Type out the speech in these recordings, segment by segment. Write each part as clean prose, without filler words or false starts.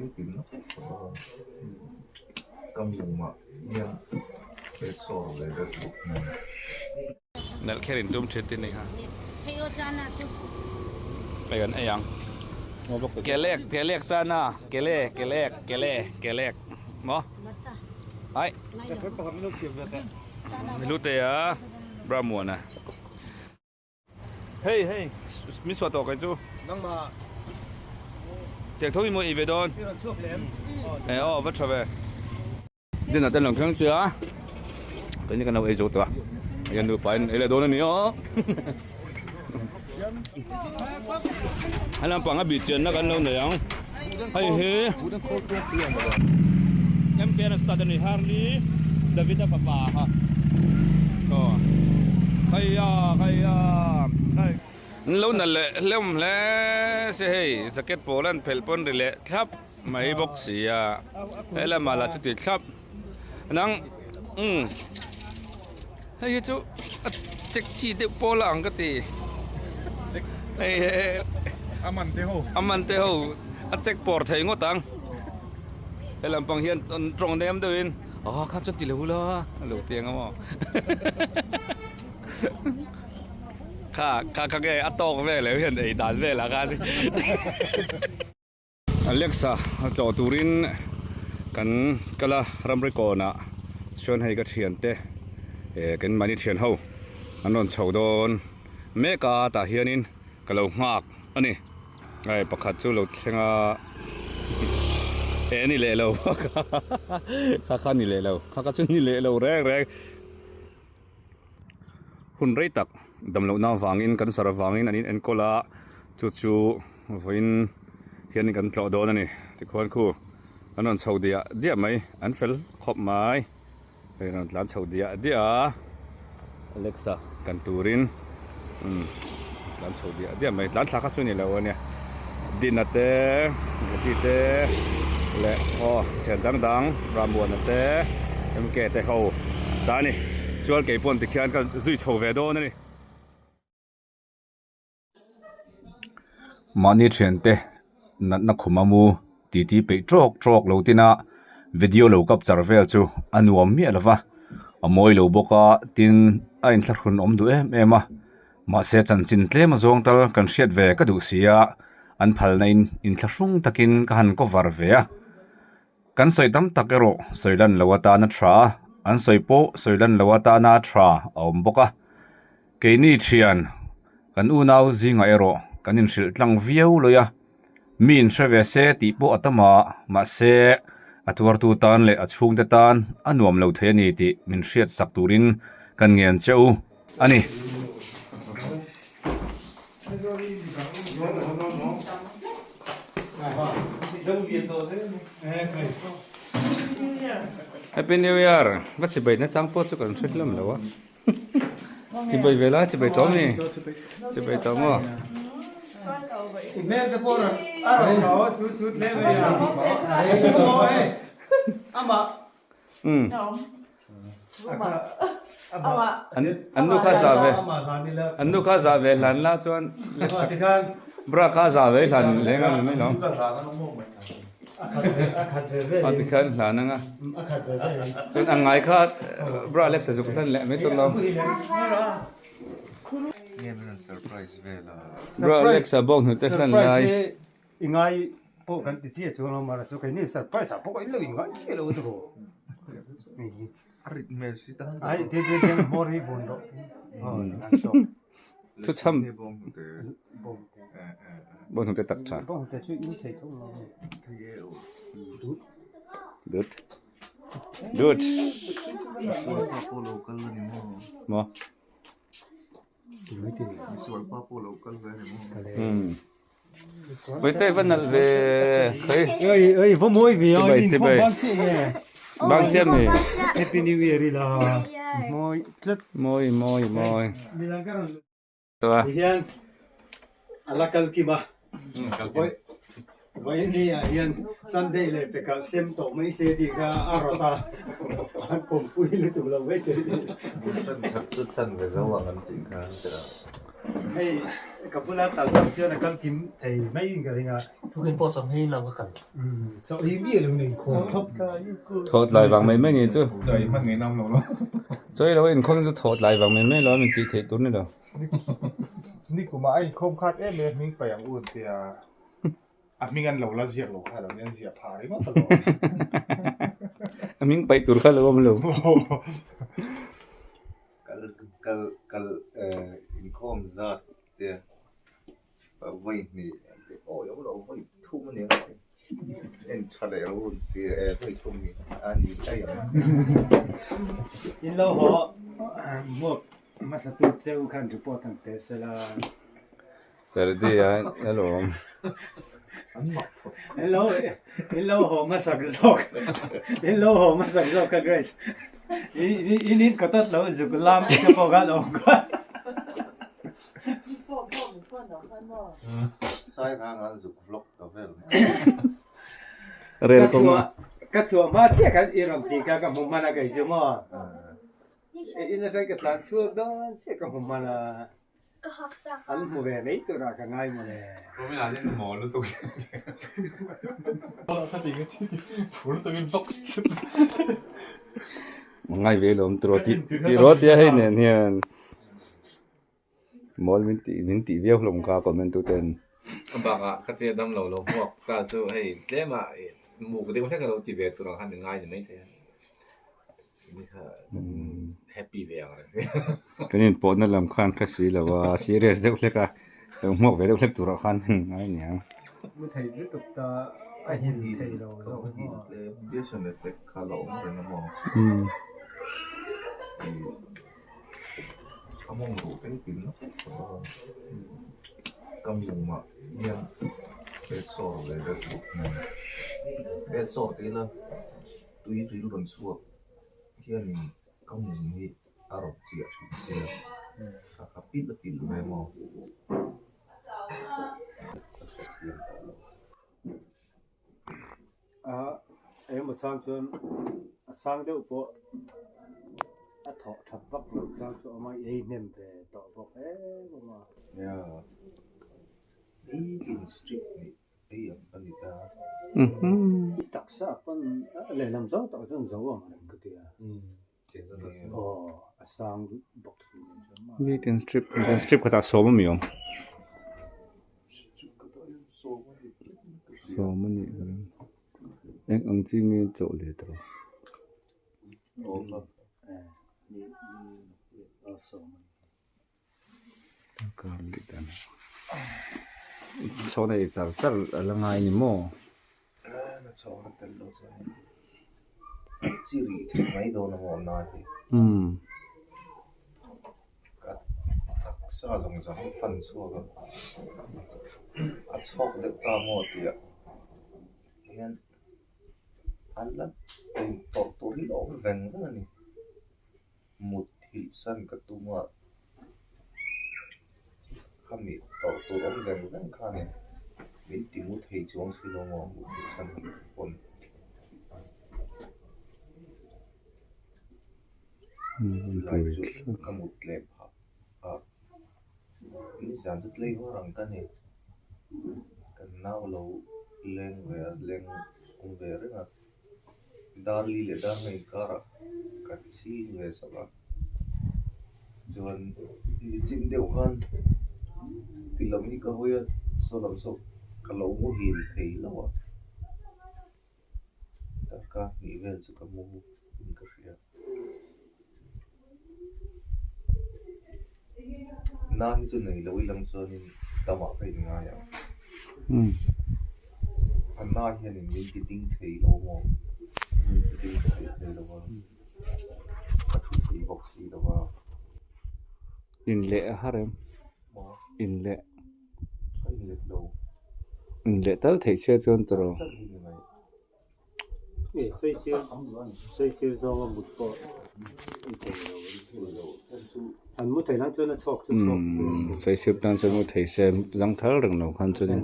Engtin ka mumah hian pet sawr ve vek bawk nen. Nalh kher in tum thin tin ni kha. Hei an ei ang. Kelek kelek chana kele kelek kele kelek maw ai Hlute a Brahmuana. Hei hei min suah tawh kai chu. Nangmah. Tiang tho in maw ei ve dawn. I rawn chhuak lem. Eh aw va tha ve. Dinner ten lo thleng chu a. Keini kan lo ei zo tawh a. Hei an nupa in ei leh dawn a ni aw. Hei lampang a bih chianna kan lo nei ang. Hei hi MK start a ni Harley David a fapa kha aw khaia khaia khai an lo nalh leh hlawm hle se hei jacket pawl an phelh pawn ri leh thlap mai bawk si a he lamah lah chuti thlap nang umm hei hi chu a check chi deuh pawl a ang ka ti hei a man te ho a man te ho a check pawr thei ngawt ang he lampang hian an tawng nem deuh in ah kha chuan ti lo la a lo ti ang maw kha kha kha nge a tawk vel eh hian ei dan vel ah khan Alexa a tlawh turin kan kal a ramri kawnah chuan hei ka thiante eh kan mahni thian ho an rawn chho dawn mek a tah hianin ka lo nghak a ni hei pakhat chu lo thleng a eh a ni leh lo kha kha ni leh lo kha kha chu ni leh lo reng reng. Hun rei tak damlohna avangin kan sar avangin an inenkawl a, chu chu vawiin hian kan tlawh dawn a ni. Tikhuan khu an rawn chho diah diah mai, an fel khawp mai. Hei an rawn tlan chho diah diah a, Alexa kan turin umm tlan chho diah diah mai, tlan thla kha chu a ni lo a nia. Dina te, Ngati te leh aw thian dang dang Rammuana te, MK te ho ta a ni. Chuan kei paw'n tikhian ka zui chho ve dawn a ni. Mahni thiante natna khum a mu titi peih tawk tawk lo tin a video lo capture vel chu a nuam miah lo va, a mawi lo bawk a tin a inthlahrun awm duh em em a. Mahse chanchin tlem a zawng tal kan hriat ve ka duh si a, an phalna in inthlahrung takin ka han cover ve a. Kan sawi tam tak erawh sawi lan lo atana tha a, an sawi pawh sawi lan lo atana tha a awm bawk a. Keini thian kan unau zingah erawh kan inhrilh tlang viau lawih a, mi inhre ve se tih pawh a tam a, mahse a tuartu tan leh a chhungte tan a nuam lo thei a ni tih min hriat sak turin kan ngen che u. A ni. Happy New Year. Va chibai na chang pawh chu kan hre hlawm lo a. Chibai ve la chibai tawh mi. Chibai tawh maw. Umm. An nu kha zah ve an nu kha zah ve hlan la chuan bra kha zah ve hlan leng a ni mai lo a tikhan hlan anga chuan a ngai kha bra Alex a zuk hlan leh mai tur lo bra Alex a bawng hnute hlan lai. I ngai pawh kan ti chiah chuang lo mahse chu keini surprise ah pawh ka in lo in ngai chiah lo chu A rit hmel si ta ai te te te hmawr hi vun rawh Thu chham bawng hnute tak tha bawng hnute chu in thei tho lo dut dut maw Vaite va nalh ve khai. Oi oi va mawi ve a Chibai chibai. Bang chiah mi. Happy New Year ila. Mawi tlat. Mawi mawi mawi. Hian ala kal kim a. Vawiin ah hian Sunday leh pekah sem tawh mai se tih kha a rawt a, an pawmpui lutuk lo mai thei. Bul tan khat chu chan ve zo ang an tih kha an ti a. Hei Ka bula tal tak chuan a kal kim thei mai in ka ring a. Thukin pawh chawm hei lam ka kal. Chaw hi mi a lo nei khawm khawp ta. Thawh tlai vang mai mai ni chu. Chaw ei hman ngei nam lo lo. Chaw ei lo a inkhawm chu thawh tlai vang mai mai lo a min tih theih tur ni lo. Nikum ah a inkhawm khat em em hming paih ang u an tia. A hming an lo la ziak lo kha lo nia an ziah phah ringawt a lo. A hming paih tur kha lo awm lo. Kal kal kal inkhawm zat te vawi hnih awi awm lo vawi thum a ni ang en tha leh lo hun ti vawi thum a ni daih ang. In lo haw hmuak hmasa tu cheu khan report ang teh sela. Sardi a alawm. In lo in lo haw hmasak zawk in lo haw hmasak zawk kha Grace in in kawt lo zuk lam te pawh khan awm kha. Rel kawng ka chhuah hma chiah khan i rawn tih kha ka hmu hman a kei chu maw in atang ka tlan chhuak dawn chiah ka hmu hman a. An hmu ve mai turah ka ngai maw le. Ngai ve lawm tiraw tih tiraw tia hei nen hian mawl min tih min tih viau hlawm kha comment tu ten. A bakah ka tia dam lo lo hmuak ta chu hei tlema muk deuh hlek a lo ti ve tur ang khan i ngai ni maithei a. Happy ve ang reng. Kan inpawhna lam khan hre si lo a, serious deuh hlek a, lo hmuak ve deuh hlek turah khan ngai aniang. Mu thei lutuk ta a hin thei lo zawk maw? Radiation effect kha la awm reng a maw? A mawng ruh te hi tin vek tawh a, ka mumah hian bed sore ve deuh bawk nen, bed sore ti ila tui ril rawn chhuak hianin ka mum hi a rawp chiah thin sia a kha pilh a pilh mai maw ka hrethiam tawh lo. A engemaw chang chuan a sang deuh pawh a thawh that vak loh chang chu a awm a, i ei hnem ve tawh bawk em awm a. Yeah, nitin strict nih Hei ang ka ni ta. I taksa pawn lehlam zawng tak chuan zo ang reng ka ti a. Aw a sang bawk si nen chuan maw. Nitin strip strip khatah sawm a mi awm. Sawm a nih ka ring. Eng ang chi nge chawh leh tawh. Sawn a ei char char a la ngai ni maw? Umm. Mut hilh san ka tum a, khami tawrh tur awm veng veng khanin min ti mu thei chuang si lo maw mut hilh san pawn. Chulai chu ka mut leh phah a, nizan chu tlei var ang ka ni, kan nau lo leng ve a leng awm ve reng a. Darli leh Darnga inkarah kan chhing ve sak a, chuan nichin deuh khan ti lam hi ka hawi a, saw lam saw ka lo muhil thei lo a, darkar hnih vel chu ka mu in ka hria. Na hi chu nei lo ilang chuanin damah ka inngai ang. A na hianin min ti ding thei lo maw? Min ti ding thei thei lo a, ka thu thei bawk si lo a. Inleh a har em? Maw? Inleh. Ka inlet lo. Inleh tal theih sia chuan tawrh. Char char hi ni mai. Sawisir zawnga mut pawh an thei lo an mu thei nan chuan a chhuak chu chhuak Sawisir tan chuan mu thei se zang thar reng lo khan chuan in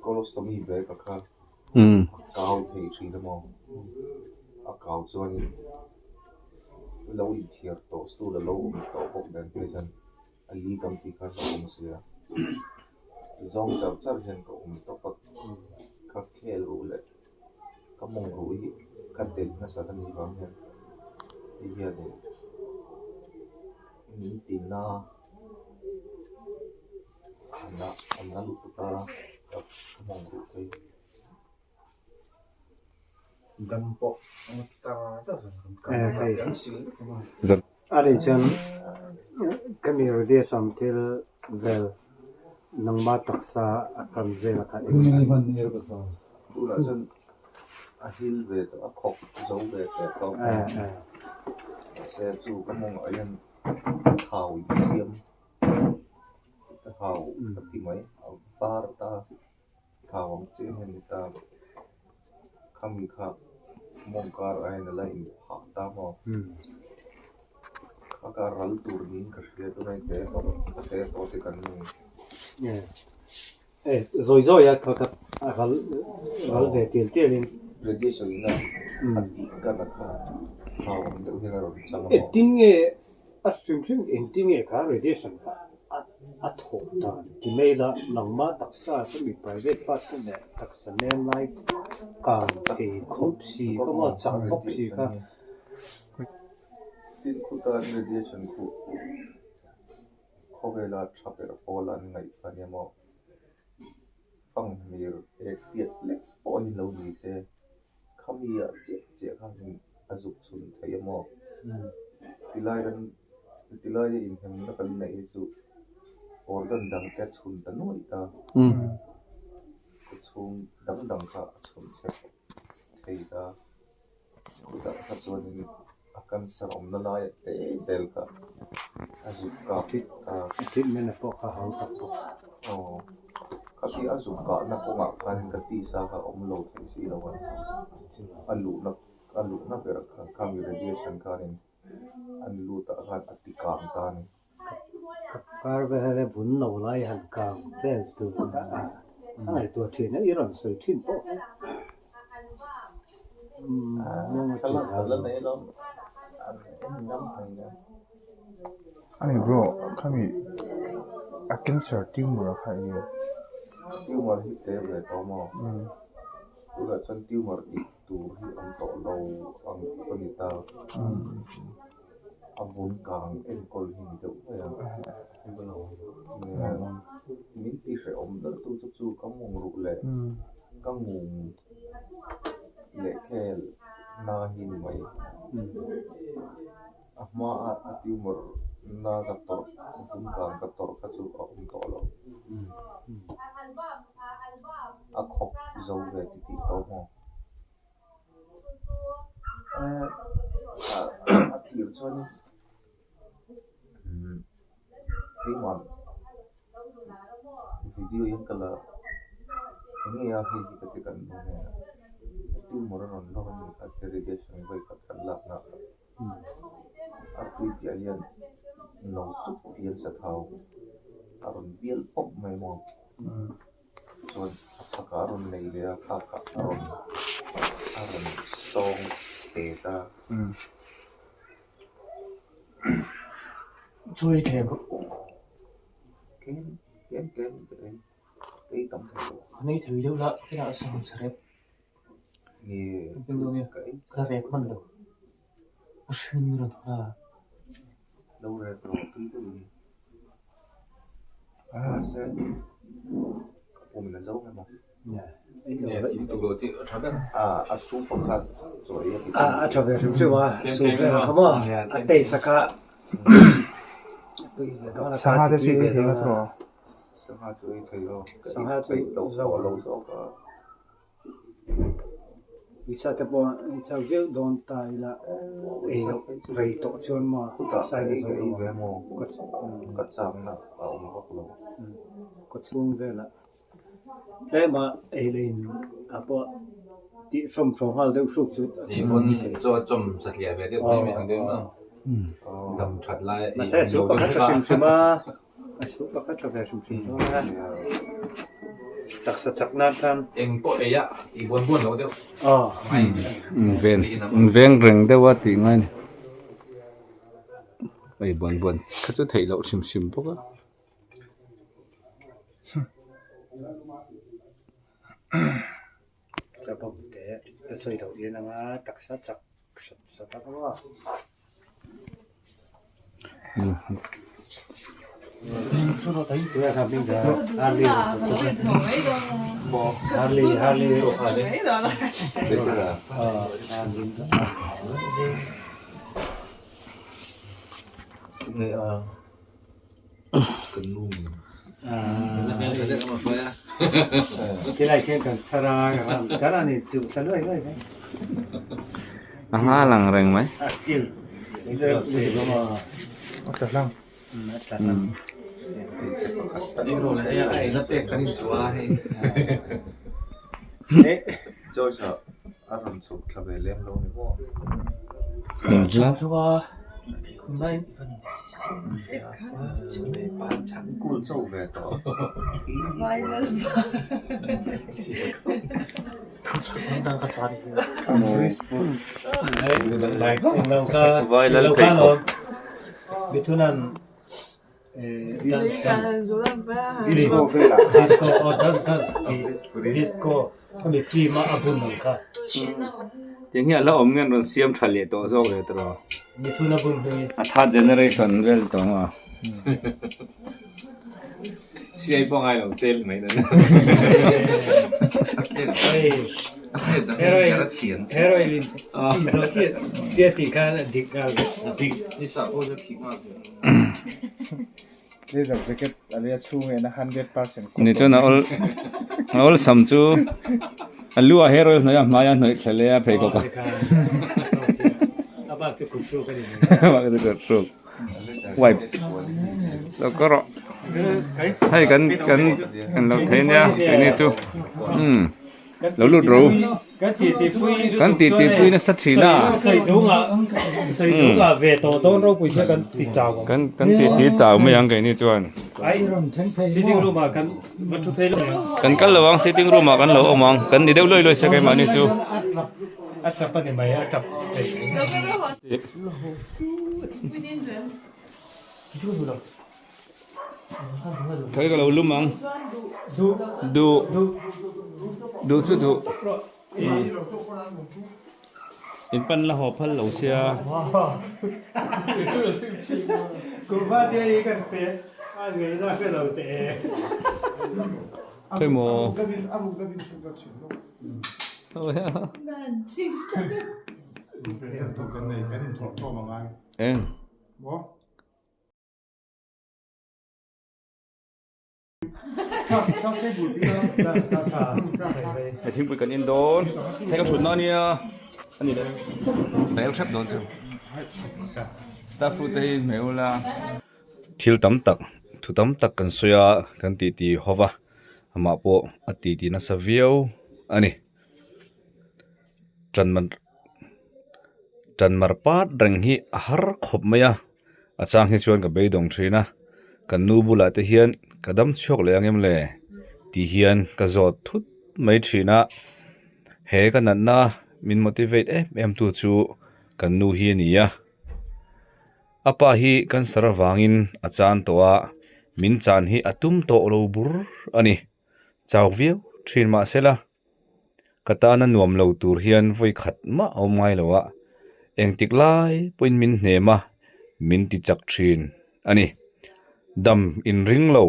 Colostomy bag a kha a kau thei thin a maw? A kau chuanin lo inthiar tawh stool a lo awm tawh bawk nen phei chuan a li tam tih kha a awm sia. Zawng char char hian ka awm tawp a, ka khel ruh leh ka mawng ruh hi ka delh nasa ka nih vang hian hei hianin min ti na a na lutuk a ka mawng ruh phei. Dam pawh char char kan sil A nih chuan ka mi radiation thil vel nangma taksa a kan vel a kha eng Tunah chuan a hil ve tawh a khawk zo ve tep tawh mahse chu ka mawngah hian thau in siam thau ka ti mai a var ta. Thau ang chiah hian ni ta khami kha mawng kar aiin a la inphah ta maw? Kha ka ral tur niin ka hria tunah hi te tawh ka te tawh te kan ni. E zawi zawi a kha ka ral ral ve tial tial in. Radiation in a tih kan a kha thau ang deuh hian a rawn chang a maw? Engtin nge A hrim hrim engtin nge kha radiation kha a thawh dan ti mai la, nangmah taksa chu mi private part te leh taksa nem lai kang thei khawp si kha maw chak bawk si kha. Tin khuta an radiation khu khawvela tha ber pawl an ngaih kha nia maw fanghmir ek piat lek pawh a ni lo ni se. Khami ah chiah chiah khan a zuk chhun thei a maw? Tilai kan tilai a inhemna kan neih hi chu organ dang te a chhun ta nuaih ta. Kawchhung dang dang kha a chhun chhe thei ta. Chutah kha chuanin a cancer awmna laiah te zel kha a zuk kap ta. Treatment a pawh kha hau tak bawk. Aw. Khati a zuk kahna kawngah khan ka tisa kha awm lo thei si lo a, a luhna a luhna ber kha khami radiation khanin an lut ah khan a ti kang ta a ni. Ka kar vel a vun lo lai han kang vel tur kha a ngaihtuah thin a, i rawn sawi thin pawh kha. Thlalak ka la nei lo, an en ngam thei nia. Ani bro, khami a cancer tumor a kha enge? Tumor hi te ve tawh maw? Tunah chuan tumor tih tur hi awm tawh lo ang tih a ni ta. A vun kang enkawl hi ni deuh mai a. Min ti hrehawm ber tu chu chu ka mawng ruh leh ka ngung leh khel na hi ni mai. A hmaah a tumor na ka tawrh vun kang ka tawrh kha chu a awm tawh lo. A khawp zo ve ti tih tawh maw? A tir chuan keimah video hian ka la eng nge a hei hi ka ti kan hmu nen a tumor a rawn lawk a ni kha irrigation vawi khat kan lak na kha a tui tih ah hian no chup hian sathau a rawn bial pawp mai maw. Chuan a chhakah a rawn nei leh a khakah a rawn a rawn sawng tet a. Chawi thei bawk. Tlem tlem tlem ka ei ei tam thei lo. An ei thei deuh la inah sangha rep. Ni ka ei Ka rep hman lo. A hring rawn thawk a. Lo rep rawh tui deuh in. Mahse ka pum in a zo em a. A soup pakhat chaw ei a ti A a tha ve hrim hrim a soup vel kha maw a taste a kha tui ve dawn a kha Sangha te tui chu ve ei thei dawn a a. chu. Sangha chu ei thei lo. Ka Sangha ei chu peih lo zo tawh lo zawk a. Isa te pawh i chau viau dawn ta ila ei loh rei tawh chuan maw Khutah sai ka na ei zo ka ei lo ve ang. maw ka chakna a awm vak lo. Kaw chhung velah tlema ei leh in ah pawh tih hrawm hrawm nghal deuh hruk chu Ni pawn chaw a chawm satliah ve deuh mai mai ang deuh maw dam that lai ei Mahse a su pakhat tha hrim hrim a, a su pakhat tha ve hrim hrim dawn a. Taksa chak nan khan. Eng pawh ei a tih buan buan loh deuh. Ven veng reng deuh a tih ngai a ni. Ei buan buan kha chu theih loh hrim hrim bawk a. A hma lang reng mai. Vai lal pheikhawk. Tiang hi a la awm nge an rawn siam tha leh tawh zawk leh tawh a third generation vel tawh ang a. Siai pawh ngai lo tel mai na. Leather jacket a lei a chhung en a 100% Ni chuan a awl a awlsam chu a lu ah hair oil hnawih a hmai a hnawih thla leh a pheikhawk a A bak chu kut hruk a ni a bak chu kut hruk wipes lo ka rawh hei kan kan kan lo thei nia keini chu umm. Lo lut ro. Kan ti ti pui nasa thin a. Kan kan ti ti chau mai ang keini chuan. Kan kal lo ang sitting room ah kan lo awm ang. Kan ni deuh luai luai sia keimahni chu. Khawi ka lo lum ang duh duh chu duh in pan la haw phal lo sia khawi maw eng. He thingpui kan en dawn hei ka thutna ania a ni leh rel hrep dawn chu staff room te hi hmeh ula. Thil tam tak thu tam tak kan sawi a kan tih tih ho va amah pawh a tih tih nasa viau a ni tan man tan mar pat reng hi a har khawp mai a. A chang hi chuan ka beidawng thin a, kan nu bulah te hian ka dam chhuak leh ang em le tih hian ka zawt thut mai thin a, he ka natna min motivate em em tu chu kan nu hi a ni a, a pa hi cancer avangin a chan tawh a, min chan hi a tum tawh lo bur a ni, chau viau thin mahsela. Ka tana nuam lo tur hian vawi khat mah a awm ngai lo a, engtik lai pawhin min hnem a, min ti chak thin a ni. Dam inring lo,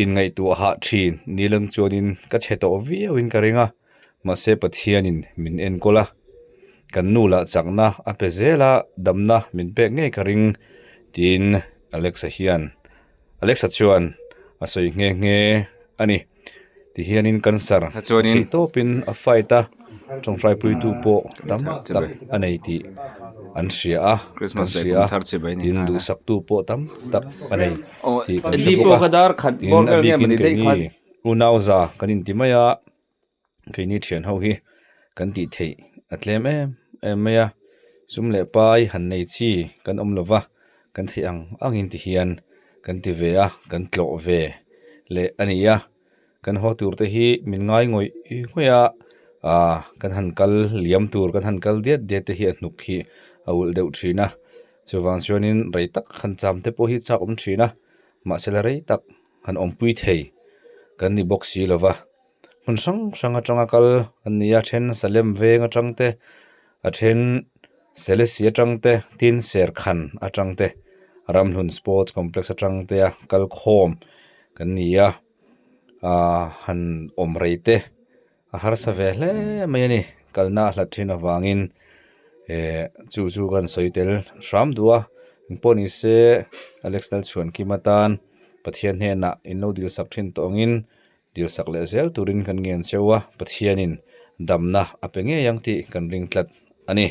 inngaihtuah hah thin ni lang chuanin ka chhe tawh viauin ka ring a, mahse Pathianin min enkawl a, kan nu lah chakna a pe zel a, damna min pek ngei ka ring tiin Alexa hian Alexa chuan a sawi nghe nghe a ni. Tihianin cancer theih tawpin a fight a, tawngtaipuitu pawh tam tak a nei tih an hria a, kan hria a, tin duhsaktu pawh tam tak a nei tih kan hre bawk a, tin a bikin keini unau za kan inti mai a, keini thian ho hi kan tih theih a tlem em em mai a, sum leh pai han nei chi kan awm lo va, kan theih ang angin tihian kan ti ve a, kan tlawh ve leh a ni a. Kan haw tur te hi min ngai ngawih ngawih a, aaa kan han kal liam tur kan han kal diat diat te hi a hnuk hi a ulh deuh thin a, chuvang chuanin rei tak han cham te pawh hi chak awm thin a, mahse la rei tak han awmpui thei kan ni bawk si lova, hmun hrang hrang atanga kal an ni a, then Salem veng atang te a then Selesih atang te tin Serkhan atang te Ramhlun Sports Complex atang te a kal khawm kan ni a. Ahh han awm rei te a harsa ve hle mai a ni kalna a hlat thin avangin eh chu chu kan sawi tel hram duh a engpawh ni se Alex Lalchhuankima tan Pathian hnenah in lo dil sak thin tawh angin dil sak leh zel turin kan ngen cheu a Pathianin damna a pe ngei ang tih kan ring tlat a ni.